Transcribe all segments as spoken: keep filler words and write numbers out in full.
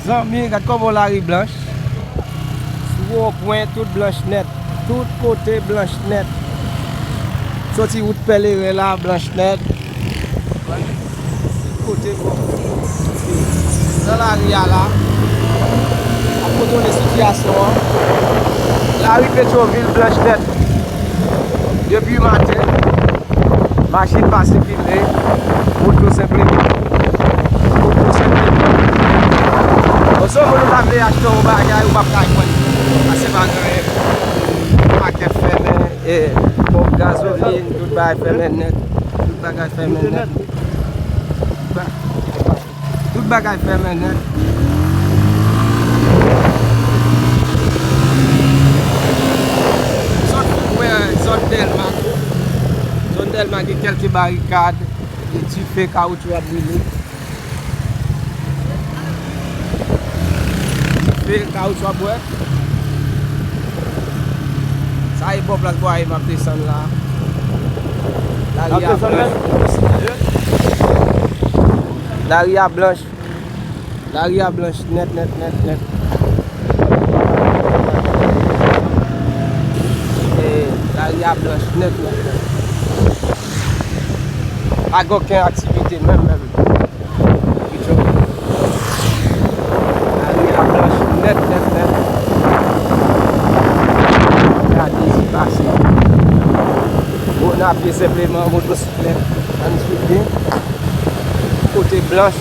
Zanmi, gad kòman yon lari blanch. Sou wopwen, tout blanch nèt. Tout kote blanch nèt. Soti wout Pèleren la, blanch nèt. Tout kote bò. Nan lari a la. Ap kontwole sitiyasyon an. Lari Petyonvil blanch nèt. Depi maten. Machin pa sikile, moto senpleman. Moto senpleman. Bon, si yon moun ou ta vle achte yon bagay, ou p ap ka jwenn li. Pase pa gen anyen. Makèt fèmen, e, ponp gazolin, tout bagay fèmen nèt. Tout bagay fèmen nèt. Tout bagay fèmen nèt. Zòn, wè, zòn Dèlma. Zòn Dèlma gen kèlke barikad, gen dife, kawoutchou ap brile. Dife, kawoutchou ap bwè. Sa e bò plas Bwaye m ap desann la. Lari a blanch. Lari a blanch. Lari a blanch nèt, nèt, nèt, nèt. E lari a blanch nèt, nèt, nèt. Pa gen okenn aktivite menm, menm. Lari a blanch nèt, nèt, nèt. Gade sa k pase. Moun ap pye senpleman, motosiklèt, ann swiv byen. Kote blanch.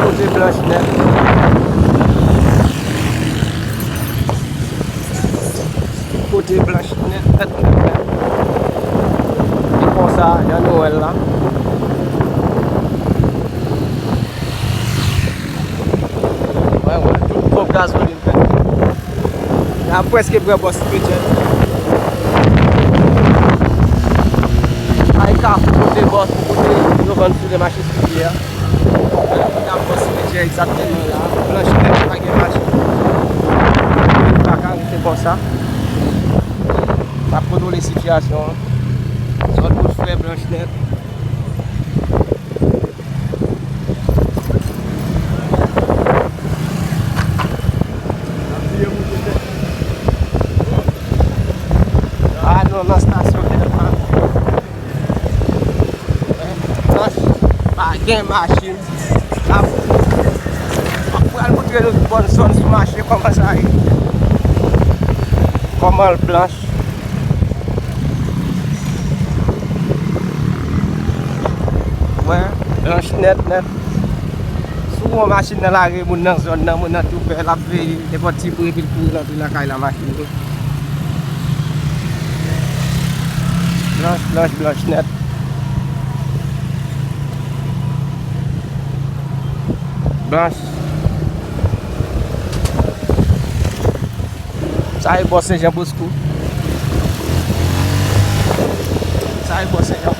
Kote blanch nèt. Kote blanch nèt, nèt, nèt, nèt. E konsa, jan nou wè l la. Wè, wè, tout ponp gazolin fèt. N ap prèske prè bò Simetyè. Ay, kafou kote bò, kote yo vann sou de machin sou pye a. N ap bò Simetyè egzakteman la. Blanch nèt, pa gen machin. Pa ka rete konsa. M ap kontwole sitiyasyon an. Zòn Wout Frè blanch nèt. Ah non, nan stasyon Dèlma. Blanch, pa gen machin. N ap, m ap pral montre nou bòn zòn sou mache kòman sa ye. Kòman l blanch. Wè, blanch nèt, nèt. Si w wè yon machin nan lari, moun nan zòn nan, moun nan tou pè, l ap veye, nenpòt ti bri, epi l kouri rantre nan kay la, machin li. Blanch, blanch, blanch nèt. Blanch. Sa e bò Sen Jan Bosko. Sa e bò Sen Jan